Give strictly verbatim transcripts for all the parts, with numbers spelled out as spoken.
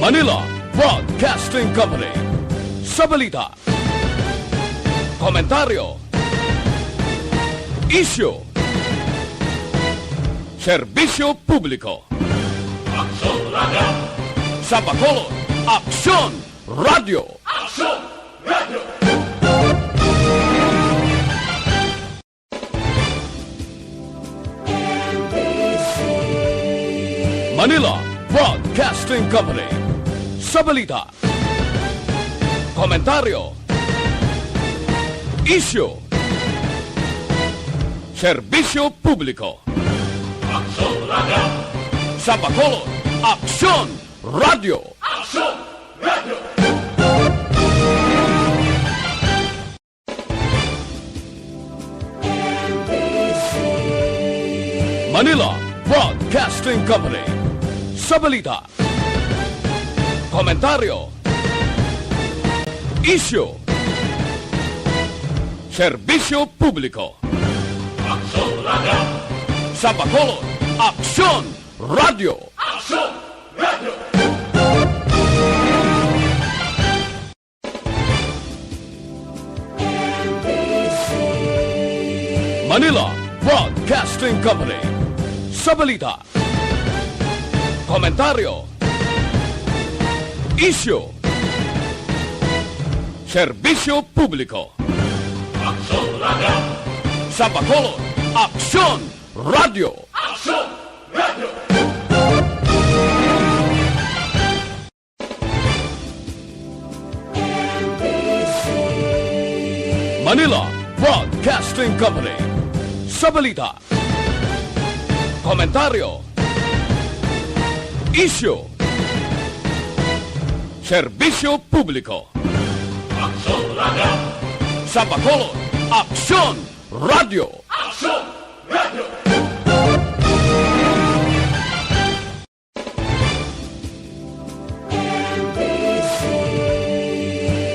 Manila Broadcasting Company. Sa balita, komentaryo, isyu, serbisyo publiko. Aksyon Radio! Sa Bacolod, Aksyon Radio! Aksyon Radio! Manila Broadcasting Company. Sa balita, komentaryo, isyu, serbisyo publiko. Aksyon Radio! Sa Bacolod, Aksyon Radio! Aksyon Radio! Manila Broadcasting Company. Sa balita, komentaryo, isyu, serbisyo publiko. Aksyon Radio! Sa Bacolod, Aksyon Radio! Aksyon Radio! Manila Broadcasting Company. Sa balita, komentaryo, isyu, serbisyo publiko. Aksyon Radio! Sa Bacolod, Aksyon Radio! Aksyon Radio! Manila Broadcasting Company. Sa balita, komentaryo, isyu, serbisyo publiko. Aksyon Radio! Sa Bacolod, Aksyon Radio! Aksyon Radio!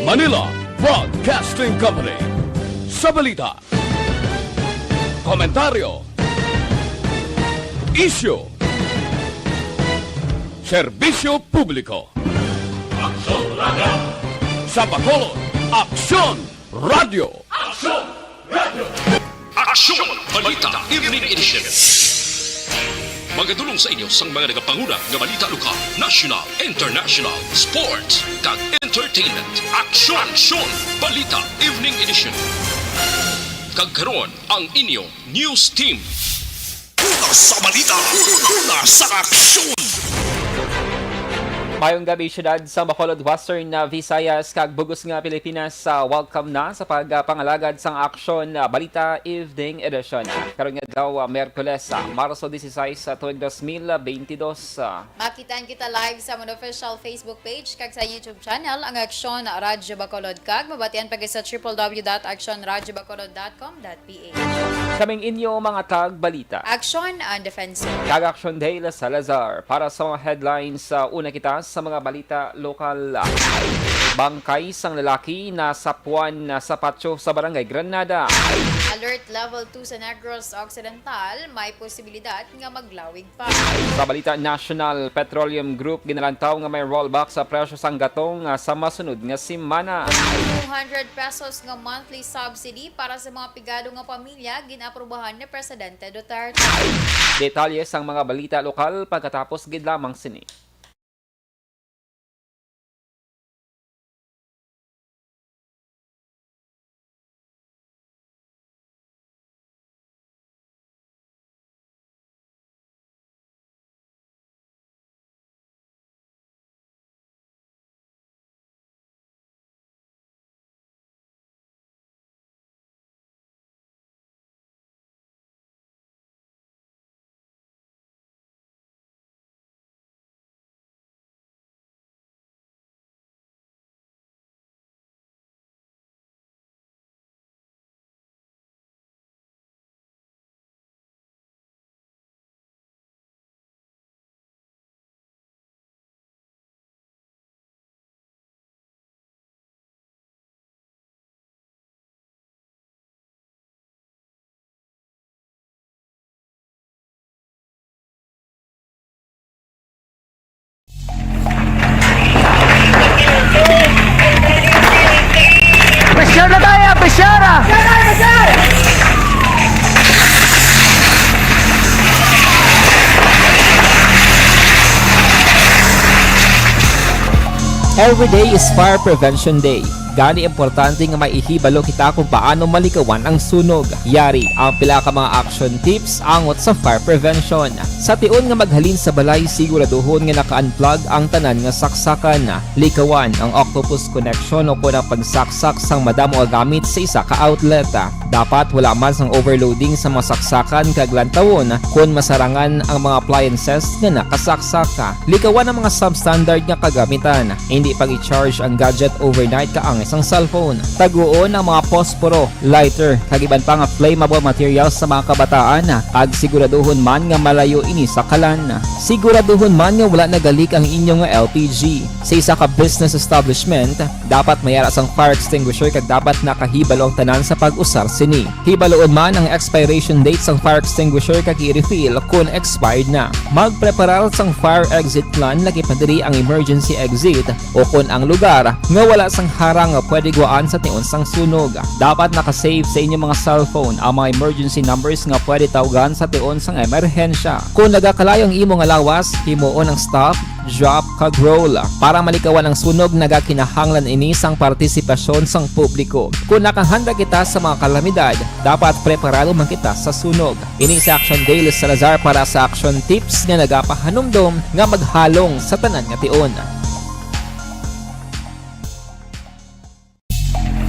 Manila Broadcasting Company. Sa balita, komentaryo, isyu, serbisyo publiko. Aksyon Radio! Sa Bacolod, Aksyon Radio! Aksyon Radio! Aksyon! Balita Evening Edition. Magadulong sa inyo sang mga nagapanguna nga balita lokal, national, international, sports, kag entertainment. Aksyon! Aksyon! Balita Evening Edition. Kag karon, ang inyo news team. Una sa balita, una sa aksyon. Mayong gabi, syudad sa Bacolod, Western, ah, Visayas, kag bug-os nga Pilipinas. Ah, welcome na sa pagpangalagad sang Aksyon, ah, Balita Evening Edition. Karon nga adlaw, ah, Miyerkules, ah, Marso disisais, sa tuig dos mil beintidos. Ah, Makitaan kita live sa amon official Facebook page kag sa YouTube channel, ang Aksyon Radyo Bacolod, kag mabatian pa gid sa triple W dot aksyon radyo bacolod dot com dot P H. Kaming inyo mga tagbalita. Aksyon and Defensive. Kag Aksyon Dale Salazar. Para sa mga headlines, sa una kita sa mga balita lokal. Bangkay sang lalaki nasapuan sa patio sa Barangay Granada. Alert Level two sa Negros Occidental, may posibilidad nga maglawig pa. Sa balita nasyonal, Petroleum Group ginalantaw nga may rollback sa presyo sang gatong, ah, sa masunod nga semana. Two hundred pesos nga monthly subsidy para sa mga pigado nga pamilya gin-aprubahan ni Presidente Duterte. Detalye sang mga balita lokal pagkatapos gid lamang sini. Every day is Fire Prevention Day. Gani, importante nga may ihibalo kita kung paano malikawan ang sunog. Yari ang pila ka mga action tips angot sa fire prevention. Sa tion nga maghalin sa balay, siguraduhon nga naka-unplug ang tanan nga saksakan. Likawan ang octopus connection o kon ang pagsaksak sang madamo nga gamit sa isa ka outlet. Dapat wala man sang overloading sa mga saksakan kag lantawon kon masarangan ang mga appliances nga nakasaksak. Likawan ang mga substandard nga kagamitan. Hindi pag-i-charge ang gadget overnight kaangay sang cellphone. Taguon ang mga posporo, lighter, kag iban pa nga flammable materials sa mga kabataan, kag siguraduhon man nga malayo ini sa kalan. Siguraduhon man nga wala nagalik ang inyo nga L P G. Sa isa ka business establishment, dapat may ara sang fire extinguisher kag dapat nakahibalo ang tanan sa pag-usar sini. Hibaluon man ang expiration date sang fire extinguisher kag i-refill kon expired na. Magpreparar sang fire exit plan, lakip na diri ang emergency exit, o kon ang lugar nga wala sang harang nga pwede gwaan sa tion sang sunog. Dapat naka-save sa inyo mga cellphone ang mga emergency numbers nga pwede tawgan sa tion sang emerhensya. Kon nagakalayo ang imo nga lawas, himuon ang stop, drop, kag roll. Para malikawan ang sunog, nagakinahanglan ini sang partisipasyon sang publiko. Kon nakahanda kita sa mga kalamidad, dapat preparado man kita sa sunog. Ini si Action Dale Salazar para sa Action Tips nga nagapahanumdom nga maghalong sa tanan nga tion.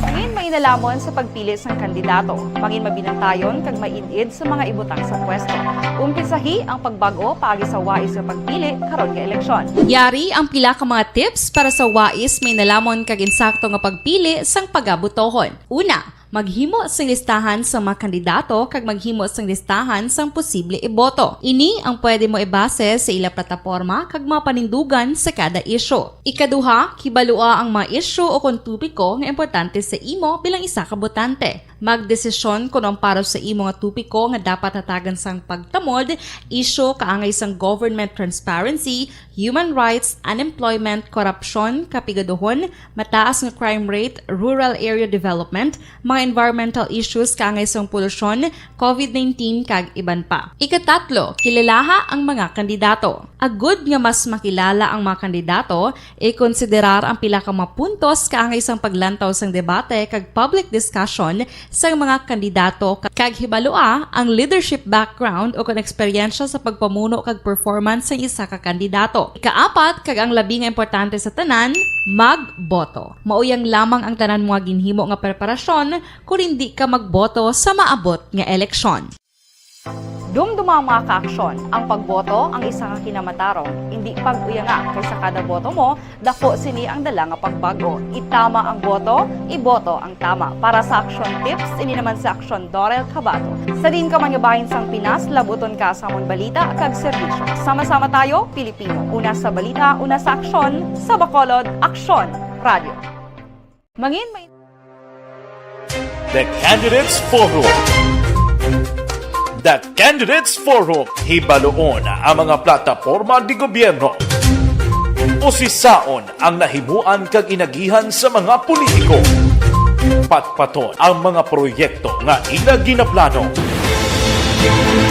Mangin mainalamon sa pagpili sang kandidato. Mangin mabinantayon kag maid-id sa mga ibutang sa pwesto. Umpisahi ang pagbag-o paagi sa wais nga pagpili karon nga eleksyon. Yari ang pila ka mga tips para sa wais, mainalamon kag insakto nga pagpili sang pagabotohon. Una, maghimo sing listahan sa mga kandidato kag maghimo sing listahan sang posible iboto. Ini ang pwede mo ibase sa ila plataporma kag mga panindugan sa kada isyu. Ikaduha, kibalua ang mga isyu o kon topiko nga importante sa imo bilang isa ka botante. Magdesisyon kon ang para sa imo nga topiko nga dapat hatagan sang pagtamod, isyu kaangay sang government transparency, human rights, unemployment, korupsyon, kapigaduhon, mataas nga crime rate, rural area development, mga environmental issues kaangay sang polusyon, covid nineteen, kag iban pa. Ikatatlo, kilalaha ang mga kandidato. Agud nga mas makilala ang mga kandidato, ikonsiderar ang pila ka mga puntos kaangay sang paglantaw sang debate kag public discussion sang mga kandidato, kag hibalua ang leadership background o kon eksperyensya sa pagpamuno kag performance sang isa ka kandidato. Ikaapat, kag ang labi nga importante sa tanan, magboto. Mauyang lamang ang tanan mo nga ginhimo nga preparasyon kon indi ka magboto sa maabot nga eleksyon. Dumduma ang mga kaaksyon. Ang pagboto ang isa ka kinamatarong. Indi pag-uyanga, kay sa kada boto mo, dako sini ang dala nga pagbag-o. Itama ang boto, iboto ang tama. Para sa Action Tips, ini naman si Action Dorel Cabato. Sa diin ka man nga bahin sang Pinas, labuton ka sa amon balita kag serbisyo. Sama-sama tayo, Pilipino. Una sa balita, una sa aksyon, sa Bacolod, Aksyon Radio. Mangin may The Candidates Forum. The Candidates Forum. Hibaluon ang mga plataporma di gobyerno. Usisaon ang nahimuan kag inagihan sa mga politiko. Patpaton ang mga proyekto nga ila ginaplano.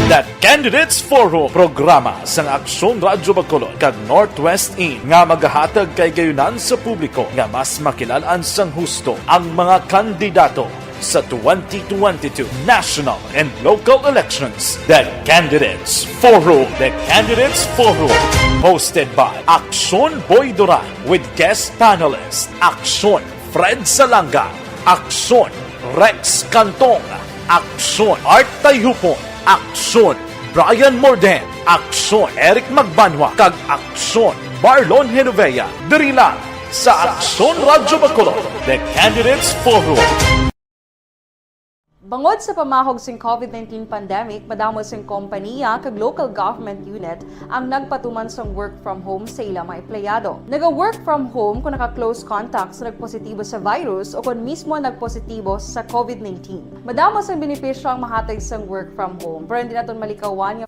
The Candidates Forum, programa sang Aksyon Radyo Bacolod kag Northwest In nga magahatag kaaygayunan sa publiko nga mas makilal-an sang husto ang mga kandidato sa twenty twenty-two national and local elections. The Candidates Forum. The Candidates Forum, hosted by Aksyon Boy Duran with guest panelist Aksyon Fred Salanga, Aksyon Rex Cantong, Aksyon Art Tayhupon, Aksyon Brian Morden, Aksyon Eric Magbanwa, kag Aksyon Marlon Genovea. Diri lang sa Aksyon Radyo Bacolod, The Candidates Forum. Bangod sa pamahog sing covid nineteen pandemic, madamo sing kompaniya kag local government unit ang nagpatuman sang work from home sa ila mga empleyado. Naga-work from home kung naka-close contact sa nagpositibo sa virus o kon mismo nagpositibo sa covid nineteen. Madamo sang benepisyo ang mahatag sang work from home, pero hindi naton malikawan nga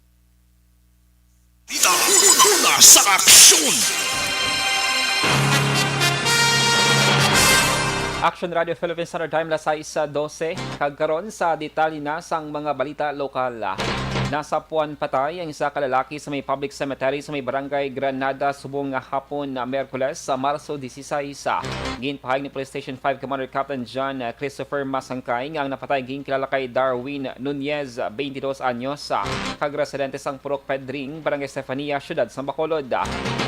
Dita una sa aksyon. Action Radio Philippines Standard Time, las sais dose, kag karon sa detalye na sang mga balita lokal. Nasapuan patay ang isa ka lalaki sa may public cemetery sa may barangay Granada subong nga hapon na Miyerkules sa Marso dieciséis. Ginpahayag ni Police Station five Commander Captain John Christopher Masangkay nga ang napatay ginkilala kay Darwin Nunez, twenty-dos anyos, kag residente sang Purok Pedring, Barangay Estefania, Siyudad sang Bacolod.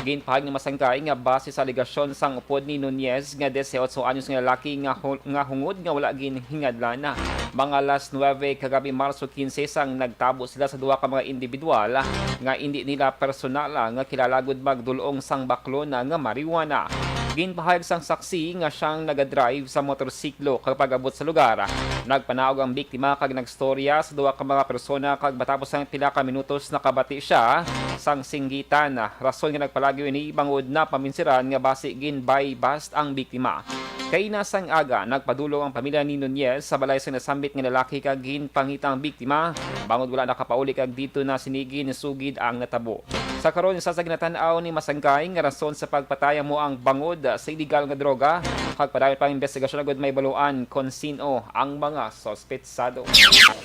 Ginpahayag ni Masangkay nga base sa alegasyon sang upod ni Nunez nga dieciocho anyos nga lalaki nga hu-, nga hungod nga wala ginhingadlan, mga alas nuebe kagabi, Marso quince, sang nagtabo sila sa duha ka mga individual nga indi nila personal nga kilala gud magdul-ong sang baklon nga marijuana. Ginpahayag sang saksi nga siyang nagadrive sa motorsiklo kag pag-abot sa lugar, nagpanaog ang biktima kag nagstorya sa duha ka mga persona kag matapos ang pila ka minutos nakabati siya sang singgitan. Rason nga nagpalagyo ini bangod napaminsiran nga basi gin-buy bust ang biktima. Kaina sang aga, nagpadulong ang pamilya ni Nunez sa balay sa nasambit nga lalaki kag ginpangita ang biktima bangod wala nakapauli kag dito na sini ginsugid ang natabo. Sa karon, isa sa ginatan-aw ni Masangkay nga rason sa pagpatay amo ang bangod sa iligal nga droga, kag padayon pa ang investigasyon agud mahibaluan kon sin-o ang mga suspetsado.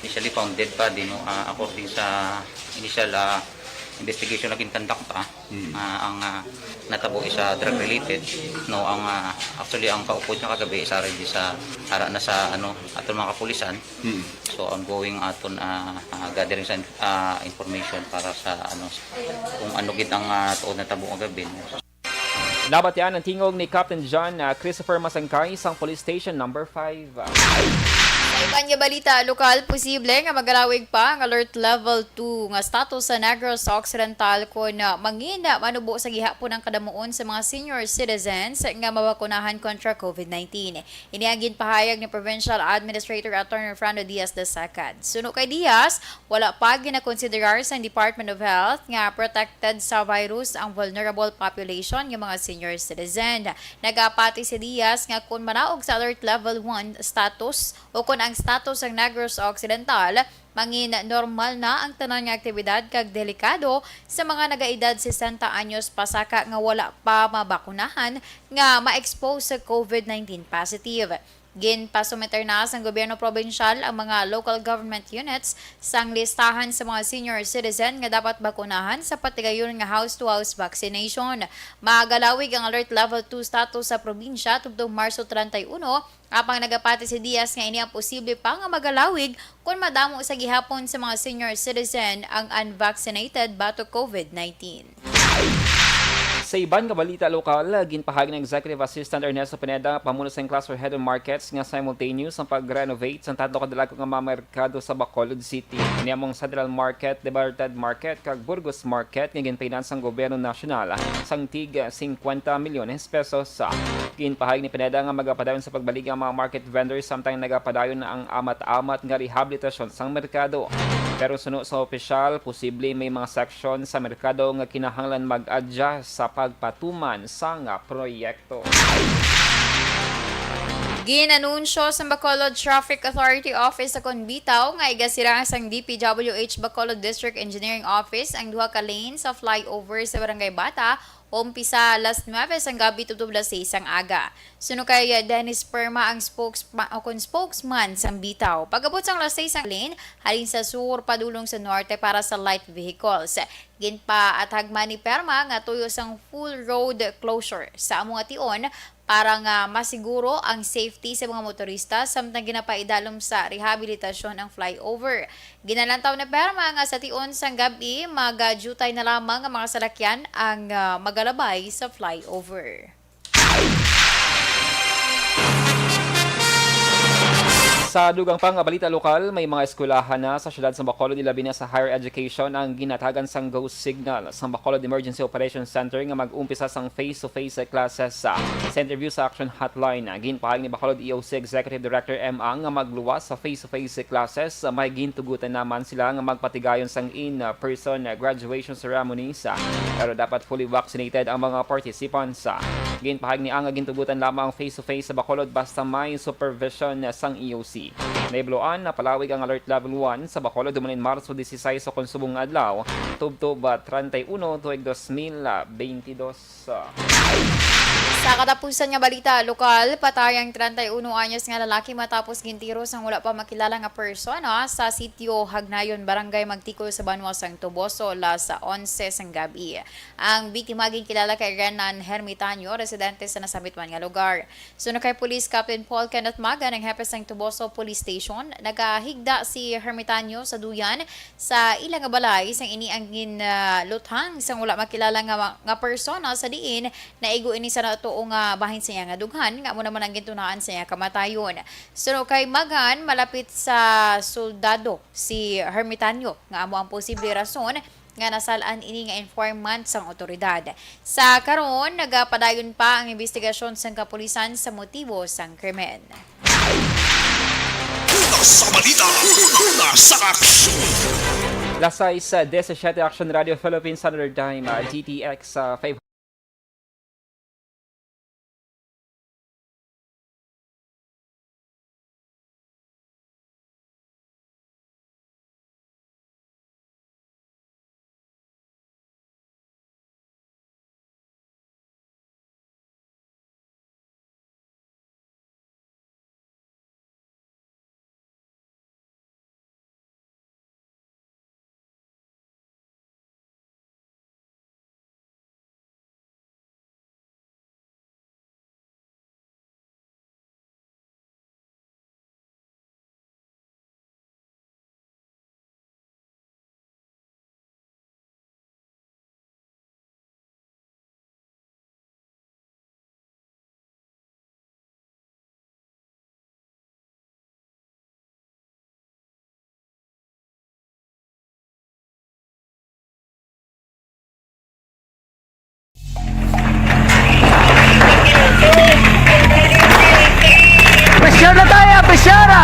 Initially found dead body, no, ah, according sa initial, ah, investigation na ginconduct pa, ah, ang, ah, natabo is, ah, drug related, no, ang, ah, actually ang kaupod niya kagabi is already sa ara na sa, ano, aton mga kapulisan. So ongoing aton, ah, ah, gathering sa, ah, information para sa, ano, kung ano gid ang, ah, tuod natabo kagabi, no. Nabatian ang tingog ni Captain John, ah, Christopher Masangkay sang Police Station Number five. Sa iban nga balita lokal, posible nga magalawig pa ang Alert Level two nga status sa Negros Occidental kon, ah, mangin manubo sa gihapon ang kadamuon sa mga senior citizens nga mabakunahan kontra COVID nineteen. Ini ang ginpahayag ni Provincial Administrator Attorney Fernando Diaz Dasacad. Suno kay Diaz, wala pa ginakonsiderar sang Department of Health nga protected sa virus ang vulnerable population nga mga senior citizen. Nagapati si Diaz nga kon manaog sa Alert Level one status o kon ang status sang Negros Occidental, mangin normal na ang tanan nga aktibidad kag delikado sa mga nagaedad sesenta anyos pasaka nga wala pa mabakunahan nga ma-expose sa COVID nineteen positive. Ginpasumiter na sang gobyerno probinsyal ang mga local government units sang listahan sa mga senior citizen nga dapat bakunahan sa patigayon nga house-to-house vaccination. Magalawig ang Alert Level two status sa probinsya tubtong Marso treinta y uno, apang nagapati si Diaz nga ini ang posible pa nga magalawig kon madamo sa gihapon sa mga senior citizen ang unvaccinated batok COVID nineteen. Sa iban nga balita lokal, ginpahayag ni Executive Assistant Ernesto Pineda, pamuno sang Cluster Head on Markets, nga simultaneous ang pag-renovate sang tatlo ka dalagko nga mga merkado sa Bacolod City. Ini amo ang Central Market, Libertad Market, kag Burgos Market nga ginpahinan sang gobyerno nasyonal sang tig singkwenta milyones pesos. Ginpahayag ni Pineda nga magapadayon sa pagbaligya ang mga market vendors samtang nagapadayon ang amat-amat nga rehabilitasyon sang merkado. Pero suno sa opisyal, posible may mga seksyon sa merkado nga kinahanglan mag-adjust sa pagpatuman sang proyekto. Gin-anunsyo sa Bacolod Traffic Authority Office sa kon bitaw nga igasira sang D P W H Bacolod District Engineering Office ang duha ka lane sa flyover sa Barangay Bata, umpisa alas nuebe sang gabi tubtob alas seis sang aga. Suno kay Dennis Perma ang spokesma-, o kon spokesman sang bitaw. Pag-abot sang alas seis sang lane, halin sa sur padulong sa norte para sa light vehicles. Ginpaathag man ni Perma nga tuyo sang full road closure sa amo nga tion para nga masiguro ang safety sa mga motorista samtang ginapaidalom sa rehabilitasyon ang flyover. Ginalantaw ni Perma nga sa tion sang gab-i, magadiutay na lamang ang mga salakyan ang, ah, magalabay sa flyover. Sa dugang pa nga balita lokal, may mga eskwelahan na sa siyudad sa Bacolod, ilabi na sa higher education, ang ginhatagan sang go signal sang Bacolod Emergency Operations Center nga mag-umpisa sang face-to-face classes. Sa interview sa Action Hotline, ginpahayag ni Bacolod E O C Executive Director M Ang nga magluwas sa face-to-face classes, may gintugutan naman sila nga magpatigayon sang in-person graduation ceremonies, pero dapat fully vaccinated ang mga participants. Ginpahayag ni Ang nga gintugutan lamang face-to-face sa Bacolod basta may supervision sang E O C. Naibaluan, napalawig ang Alert Level one sa Bacolod human Marso dieciséis o kon subong nga adlaw, tubtob, ah, treinta y uno, tuig dos mil beintidos. Sa katapusan nga balita lokal, patay ang treinta y uno anyos nga lalaki matapos gintiro sang wala pa makilala nga persona sa sitio Hagnayon, Barangay Magtikol sa banwa sang Toboso, alas onse sang gabi. Ang biktima ginkilala kay Renan Hermitanyo, residente sa nasamit man nga lugar. Suno kay Police Captain Paul Kenneth Magan, ang hepe sang Toboso Police Station, nagahigda si Hermitanyo sa duyan sa ila nga balay, sang ini ang ginluthang sang wala makilala nga, nga persona, sa diin naigo ini sa natuo nga bahin sa iya nga dughan, nga amo naman ang gintunaan sa iya kamatayon. Suno kay Magan, malapit sa soldado si Hermitanyo, nga amo ang posible rason nga nasal-an ini nga informant sang awtoridad. Sa karon, nagapadayon pa ang imbestigasyon sang kapulisan sa motibo sang krimen. Una sa balita, una sa aksyon. Las sais, ah, disisiete, Action Radio Philippines Standard Time, ah, D T X, ah, five. Pressure na tayo! Pressure na!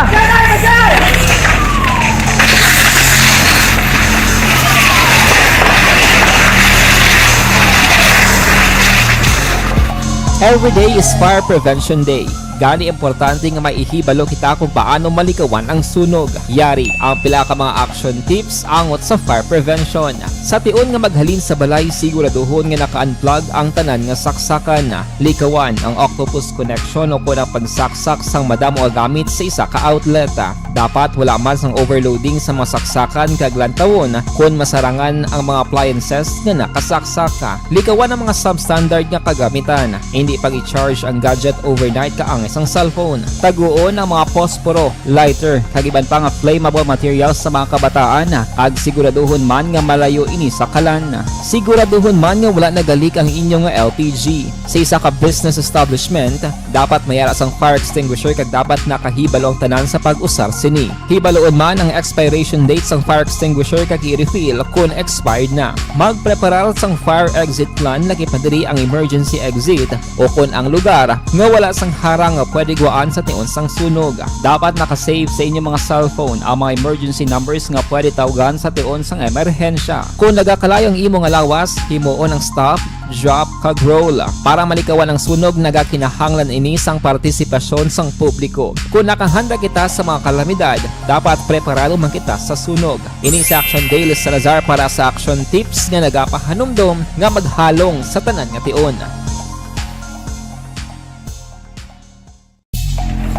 Every day is Fire Prevention Day. Gani, importante nga may ihibalo kita kung paano malikawan ang sunog. Yari ang pila ka mga action tips angot sa fire prevention. Sa tion nga maghalin sa balay, siguraduhon nga naka-unplug ang tanan nga saksakan. Likawan ang octopus connection o kon ang pagsaksak sang madamo nga gamit sa isa ka outlet. Dapat wala man sang overloading sa mga saksakan kag lantawon kon masarangan ang mga appliances nga nakasaksak. Likawan ang mga substandard nga kagamitan. Indi pag-i-charge ang gadget overnight kaangay sang cellphone. Taguon ang mga posporo, lighter, kag iban pa nga flammable materials sa mga kabataan, kag siguraduhon man nga malayo ini sa kalan. Siguraduhon man nga wala naga-leak ang inyo nga L P G. Sa isa ka business establishment, dapat may ara sang fire extinguisher kag dapat nakahibalo ang tanan sa pag-usar sini. Hibaluon man ang expiration date sang fire extinguisher kag i-refill kon expired na. Magpreparar sang fire exit plan, lakip na diri ang emergency exit o kon ang lugar nga wala sang harang nga pwede guwaan sa tion sang sunog. Dapat naka-save sa inyo mga cellphone ang mga emergency numbers nga pwede tawgan sa tion sang emerhensya. Kon nagakalayo ang imo nga lawas, himuon ang stop, drop, kag roll. Para malikawan ang sunog, nagakinahanglan ini sang partisipasyon sang publiko. Kon nakahanda kita sa mga kalamidad, dapat preparado man kita sa sunog. Ini si Action Dale Salazar para sa Action Tips nga nagapahanumdom nga maghalong sa tanan nga tion.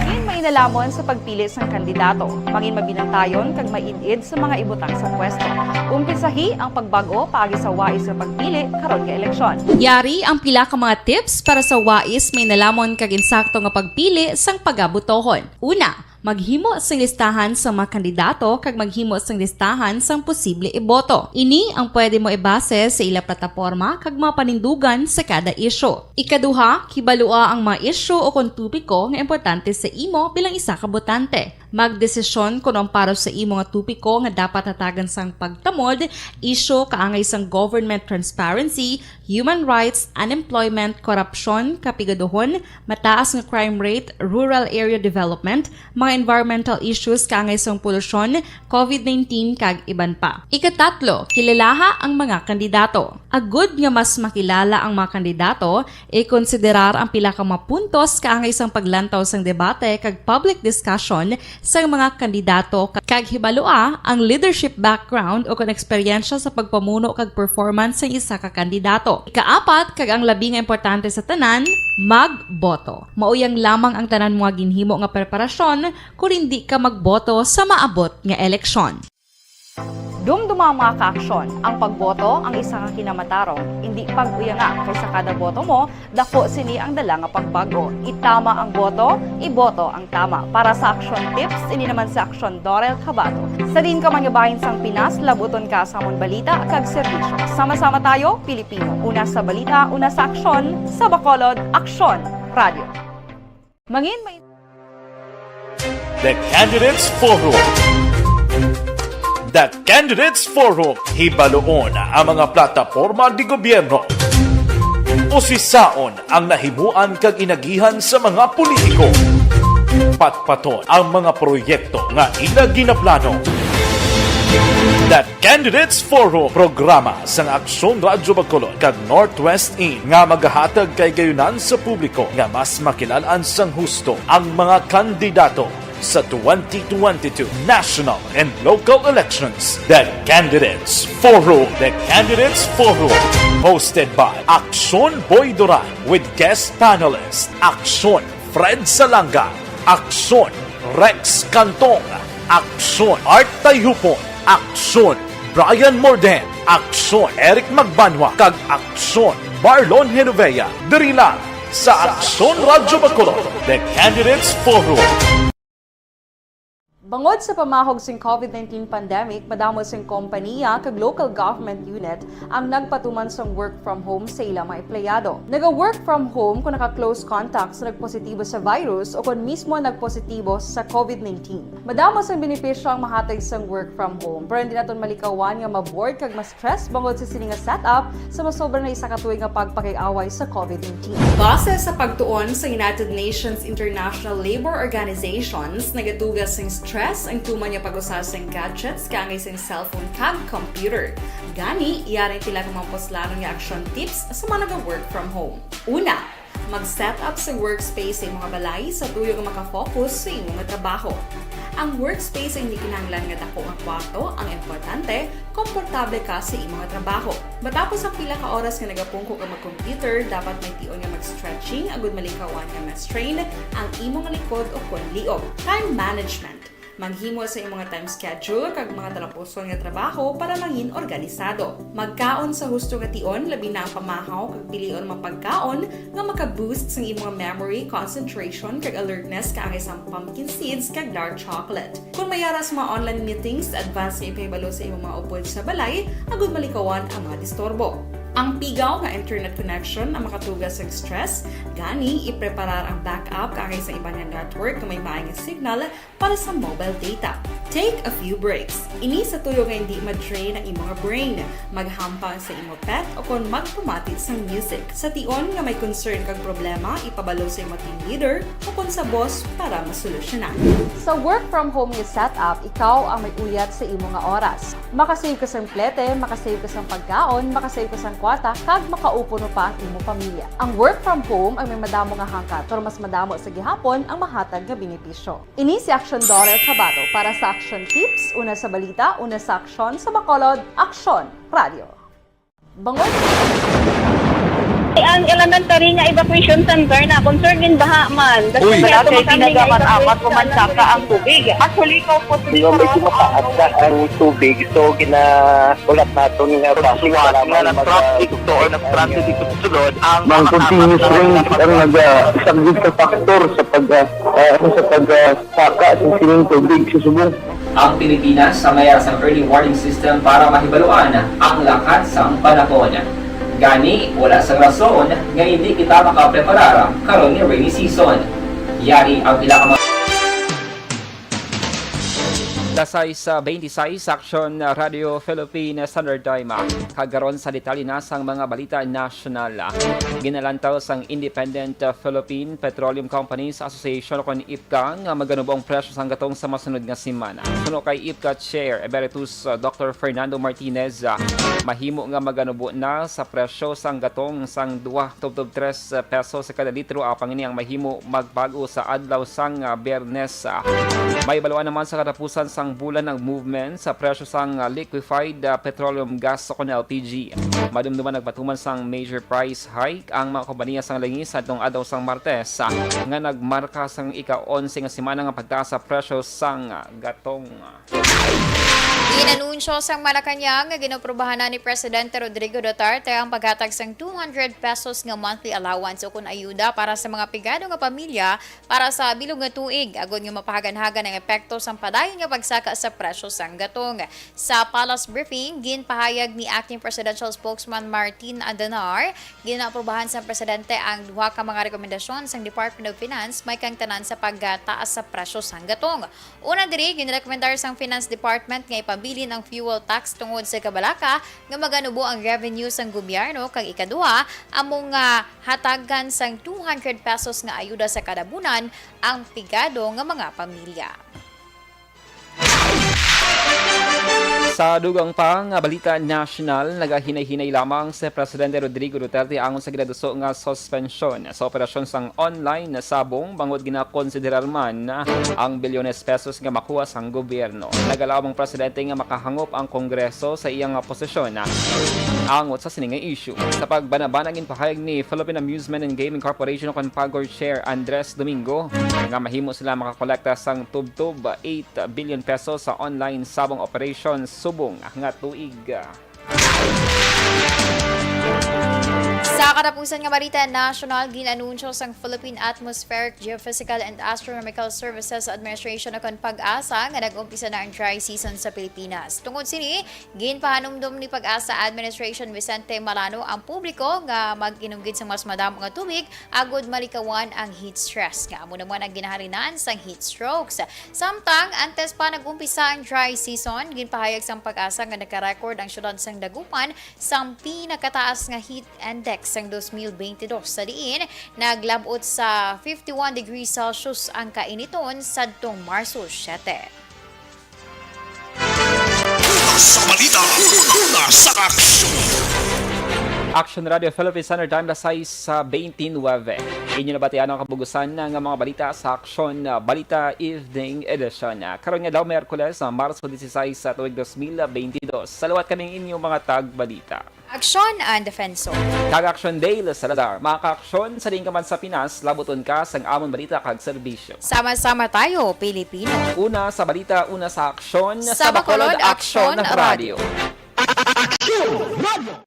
Diin mainalhamon sa pagpili sang kandidato, manginmabinantayon kag maid-id sa mga ibutang sa pwesto. Umpisahi ang pagbag-o paagi sa wais nga pagpili karon nga eleksyon. Yari ang pila ka mga tips para sa wais, mainalhamon kag insakto nga pagpili sang pagabutohon. Una, maghimo sing listahan sa mga kandidato kag maghimo sing listahan sang posible iboto. Ini ang pwede mo ibase sa ila plataporma kag mga panindugan sa kada isyu. Ikaduha, kibalua ang mga isyu o kon topiko nga importante sa imo bilang isa ka botante. Magdesisyon kon ang para sa imo nga topiko nga dapat hatagan sang pagtamod, isyu kaangay sang government transparency, human rights, unemployment, korupsyon, kapigaduhon, mataas nga crime rate, rural area development, mga environmental issues kaangay sang polusyon, covid nineteen, kag iban pa. Ikatatlo, kilalaha ang mga kandidato. Agud nga mas makilala ang mga kandidato, ikonsiderar ang pila ka mga puntos kaangay sang paglantaw sang debate kag public discussion sang mga kandidato ka-, kag hibalua ang leadership background o kon eksperyensya sa pagpamuno kag performance sang isa ka kandidato. Ikaapat, kag ang labi nga importante sa tanan, magboto. Mao yang lamang ang tanan mga ginhimo nga preparasyon kon hindi ka magboto sa maabot nga eleksyon. Dumduma ang mga kaaksyon. Ang pagboto ang isa ka kinamatarong. Indi pag-uyanga, kay sa kada boto mo, dako sini ang dala nga pagbago. Itama ang boto, iboto ang tama. Para sa Aksyon Tips, ini naman si Aksyon Dorel Cabato. Sa diin ka man nga bahin sang Pinas, labuton ka sa amon balita kag serbisyo. Sama-sama tayo, Pilipino. Una sa balita, una sa aksyon, sa Bacolod, Aksyon Radio. Mangin may The Candidates Forum. The Candidates Forum, hibaluon ang mga plataporma di gobyerno. Usisaon ang nahimuan kag inagihan sa mga politiko. Patpaton ang mga proyekto nga ila ginaplano. The Candidates Forum, programa sang Aksyon Radyo Bacolod kag Northwest In nga magahatag kahigayonan sa publiko nga mas makilal-an sang husto ang mga kandidato sa twenty twenty-two national and local elections. The Candidates Forum. The Candidates Forum, hosted by Aksyon Boy Duran with guest panelist Aksyon Fred Salanga, Aksyon Rex Cantong, Aksyon Art Tayhupon, Aksyon Brian Morden, Aksyon Eric Magbanwa, kag Aksyon Marlon Genovea. Diri lang sa Aksyon Radyo Bacolod, The Candidates Forum. Bangod sa pamahog sing covid nineteen pandemic, madamo sing kompaniya kag local government unit ang nagpatuman sang work from home sa ila mga empleyado. Naga-work from home kung naka-close contact sa nagpositibo sa virus o kon mismo nagpositibo sa covid nineteen. Madamo sang benepisyo ang mahatag sang work from home, pero hindi naton malikawan nga ma-bored kag ma-stress bangod sa sini nga setup sa masobra na isa ka tuig nga pagpakig-away sa covid nineteen. Base sa pagtuon sa United Nations International Labour Organizations, nagatuga sing stress ang tuman nga pag-usa sing gadgets kaangay sing cellphone kag computer. Gani, yari ang pila ka mga puslanon nga action tips sa mga naga-work from home. Una, mag-set up sa workspace sa imong balay sa tuyo nga makafocus sa imo nga trabaho. Ang workspace ay hindi kinahanglan nga dako nga kwarto, ang importante, komportable ka sa imo nga trabaho. Matapos ang pila ka oras nga nagapungko ka mag-computer, dapat may tion nga mag-stretching agud malikawan nga ma-strain ang imo nga likod o kon liog. Time management. Maghimo sa imo nga time schedule kag mga talapuson nga trabaho para mangin organisado. Magkaon sa husto nga tion, labi na ang pamahaw kag pilion ang mga pagkaon nga maka-boost sang imo nga memory, concentration, kag alertness kaangay sang pumpkin seeds kag dark chocolate. Kon may ara sa mga online meetings, advance nga ipahibalo sa imo mga upod sa balay agud malikawan ang mga disturbo. Ang pigaw nga internet connection ang makatuga sang stress, gani ipreparar ang backup kaangay sa iban nga network nga may maay nga signal para sa mobile data. Take a few breaks. Ini sa tuyo nga hindi ma-drain ang imo nga brain. Maghampang sa imo pet o kon magpamati sang music. Sa tion nga may concern kag problema, ipabalo sa imo team leader o kon sa boss para masolusyonan. Sa work from home nga setup, ikaw ang may uyat sa imo nga oras. Makasave ka sang plete, makasave ka sang pagkaon, makasave ka sang kwarta, kag makaupo pa ang imo pamilya. Ang work from home ang may madamo nga hangkat, pero mas madamo sa gihapon ang mahatag nga benepisyo. Ini si Aksyon Dorel Cabato para sa Aksyon Tips, una sa balita, una sa aksyon, sa Bacolod, Aksyon Radio. Bangod. Ang elementary nga evacuation center na concern gin baha man. Uy, kay tinaga man amat ko man saka ang tubig. Actually, ko po. Di ba, medyo mataas na ang tubig, so ginaulat naton nga bus nga nag-traffic to or nag-transit dito sa sulod ang Ang continuous rain ang nagasaglit sa factor sa pag, ah, ah, ano, sa pag, ah, saka sa sining tubig sa subong. Ang Pilipinas sa mayar sang early warning system para mahibaluan ang lakat sang panahon. Gani, wala sang rason nga hindi kita makapreparar karon nga rainy season. Yari ang pila ka mga Alas sais beintisais, Aksyon Radio Philippine Standard Time. Kag karon sa detalye na sang mga balita nasyonal. Ginalantaw sang Independent Philippine Petroleum Companies Association, kon IPCA, nga maganubo ang presyo sang gatong sa masunod nga semana. Suno kay IPCA Chair Emeritus, uh, Doctor Fernando Martinez, uh, mahimo nga maganubo na sa presyo sang gatong sang dua tubtob tres pesos sa kada litro, apang ini ang mahimo magbag-o sa adlaw sang, uh, Biyernes. Uh, may baluan naman sa katapusan sang bulan ang movement sa presyo sang, uh, liquefied, uh, petroleum gas o kon L P G. Madumduman nagpatuman sang major price hike ang mga kompanya sang langis adtong adlaw sang Martes, uh, nga nagmarka sang ika-onse nga semana nga pagtaas sa presyo sang, uh, gatong. Ginanunsyo sang Malacañang nga ginaprobahan na ni Presidente Rodrigo Duterte ang paghatag sang two hundred pesos nga monthly allowance o kon ayuda para sa mga pigado nga pamilya para sa bilog nga tuig, agod nga mapahaganhagan ang epekto sang padayon nga pagsaka sa presyo sang gatong. Sa palace briefing, ginpahayag ni Acting Presidential Spokesman Martin Andanar, ginaaprobahan sang Presidente ang duha ka mga rekomendasyon sang Department of Finance may kangtanan sa pagtaas sa presyo sang gatong. Una diri, ginrekomendar sang Finance Department nga ipabilin ang fuel tax tungod sa kabalaka nga maganubo ang revenue sang gobyerno, kag ikaduha, amo nga hatagan sang two hundred pesos nga ayuda sa kada bulan ang pigado nga mga pamilya. Sa dugang pa nga balita nasyonal, nagahinay-hinay lamang si Presidente Rodrigo Duterte angon sa ginaduso nga suspensyon sa operasyon sang online sabong, bangod ginakonsiderar man ang bilyones pesos nga makuha sang gobyerno. Nagalaom ang presidente nga makahangop ang Kongreso sa iyang posisyon angot sa sini nga issue. Sa pagbanabana, ginpahayag ni Philippine Amusement and Gaming Corporation o kon PAGCOR Chair Andres Domingo nga mahimo sila makakolekta sang tubtob eight billion pesos sa online sabong operation subong nga tuig. Sa katapusan nga balita nasyonal, gin-anunsyo sang Philippine Atmospheric, Geophysical and Astronomical Services Administration o kon PAGASA nga nag-umpisa na ang dry season sa Pilipinas. Tungod sini, ginpahanumdom ni PAGASA Administration Vicente Malano ang publiko nga mag-inom gid sang mas madamo nga tubig agod malikawan ang heat stress, nga amo naman ang ginahalinan sang heat strokes. Samtang, antes pa nag-umpisa ang dry season, ginpahayag sang PAGASA nga nagka-record ang siyudad sang Dagupan sang pinakataas nga heat index sang dos mil bentidós, sa diin naglab-ot sa fifty-one degrees Celsius ang kainiton sadtong Marso siete. Una sa balita, una sa aksyon. Aksyon Radio Philippine Standard Time, alas sais sa beintinuwebe. Inyo nabatian ang kabugusan nga mga balita sa Aksyon, uh, Balita Evening Edition. Uh, karon nga daw Miyerkules, uh, Marso disisais sa tuig dos mil bentidós. Sa liwat kami ang inyong mga tagbalita. Aksyon and Defenso. Kag Aksyon Dale Salazar. Mga kaaksyon, sa diin ka man sa Pinas, labuton ka sang amon balita kag serbisyo. Sama-sama tayo, Pilipino. Una sa balita, una sa aksyon, Sa Bacolod, Aksyon Radio. Aksyon Radio.